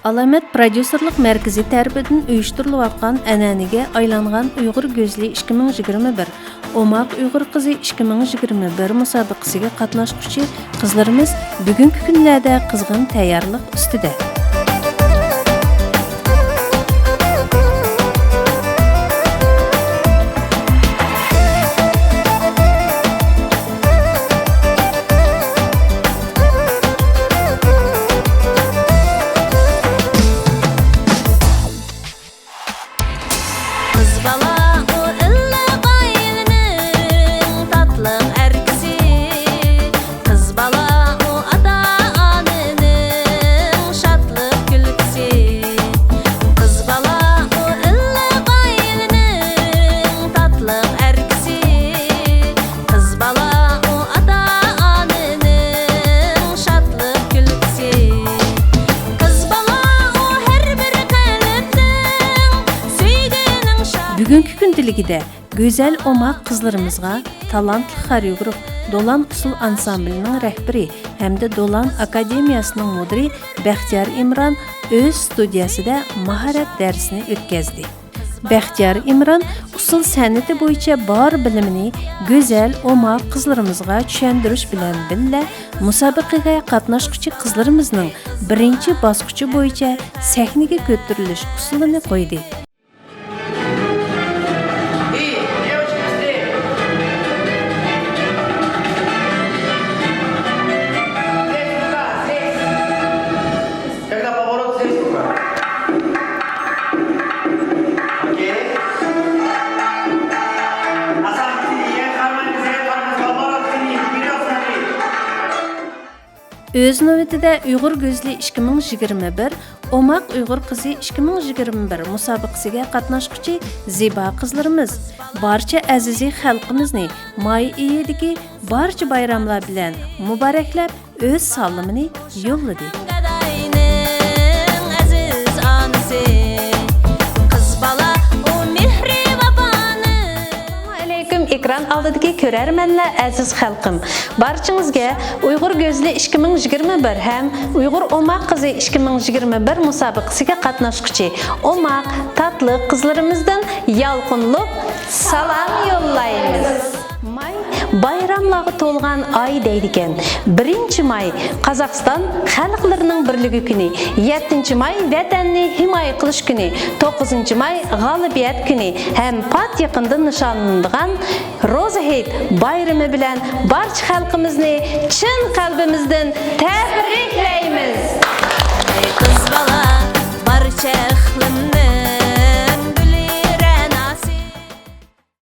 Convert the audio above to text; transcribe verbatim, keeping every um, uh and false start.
ئالامەت پروديۇسېرلىق مەركىزى تەرىپىدىن ئۇيۇشتۇرۇلۇۋاتقان ئەنئەنىگە ئايلانغان ئۇيغۇر گۈزىلى ئىككى مىڭ يىگىرمە بىر، ئوماق ئۇيغۇر قىزى ئىككى مىڭ يىگىرمە بىر مۇسابىقىسىگە قاتناشقۇچى قىزلىرىمىز بۈگۈنكى كۈنلەردە قىزغىن تەييارلىق ئۈستىدە. قىز بالا ئۇ ئىللىق ئائىلىنىڭ تاتلىق ئەركىسى، قىز بالا ئۇ ئاتا-ئانىنىڭ شادلىق كۈلكىسى، قىز بالا ئۇ ئىللىق ئائىلىنىڭ تاتلىق ئەركىسى، قىز بالا ئۇ ئاتا-ئانىنىڭ شادلىق كۈلكىسى، قىز بالا ئۇ ھەر بىر قەلبنىڭ سۆيگۈنىڭ شاھىدى. بۈگۈنكى كۈندىلىكىدە گۈزەل ئوماق قىزلىرىمىزغا تالانتلىق خورېئوگراف، دولان ئۇسسۇل ئانسامبىلىنىڭ رەھبىرى ھەمدە دولان ئاكادېمىيەسىنىڭ مۇدىرى بەختىيار ئىمران ئۆز ستۇدىيەسىدە ماھارەت دەرسىنى ئۆتكەزدى. بەختىيار ئىمران ئۇسسۇل سەنئىتى بويىچە بار بىلىمىنى گۈزەل ئوماق قىزلىرىمىزغا چۈشەندۈرۈش بىلەن بىللە، مۇسابىقىگە قاتناشقۇچى قىزلىرىمىزنىڭ بىرىنچى باسقۇچى بويىچە سەھنىگە كۆتۈرۈلۈش ئۇسۇلىنى قويدى. Когда поворот здесь только. Окей. Назад, вперёд, смотри. ئۆز نۆۋىتىدە ئۇيغۇر گۈزىلى ئىككى مىڭ يىگىرمە بىر، ئوماق ئۇيغۇر قىزى ئىككى مىڭ يىگىرمە بىر مۇسابىقىسىگە قاتناشقۇچى زىبا قىزلىرىمىز بارچە ئەزىزىي خەلقىمىزنى ماي ئېيىدىكى بارچە بايراملار بىلەن مۇبارەكلەپ، ئۆز سالىمىنى يوللىدى. گاداينىڭ ئەزىز ئانىسى، قىز بالا ئۇ مېھرى ۋاپانى. ئەسسالامۇ ئەلەيكۇم، ئېكران ئالدىدىكى كۆرەرمەنلەر، ئەزىز خەلقىم! بارچىڭىزگە ئۇيغۇر گۈزىلى ئىككى مىڭ يىگىرمە بىر ھەم ئۇيغۇر ئوماق قىزى ئىككى مىڭ يىگىرمە بىر مۇسابىقىسىگە قاتناشقۇچى ئوماق، تاتلىق قىزلىرىمىزدىن يالقۇنلۇق سالام يوللايمىز. ماي بايراملارغا تولغان ئاي دەيدىكەن. بىرىنچى ماي قازاقىستان خەلقلىرىنىڭ بىرلىكى كۈنى، يەتتىنچى ماي ۋەتەننى ھىمايە قىلىش كۈنى، توققۇزىنچى ماي غالىبىيەت كۈنى ھەم پات يېقىندا نىشانلىنىدىغان روزا ھېيت بايرىمى بىلەن بارچە خەلقىمىزنى چىن قەلبىمىزدىن تەبرىكلەيمىز. ئەي قىز بالا، بارچە ئىقلىمدىن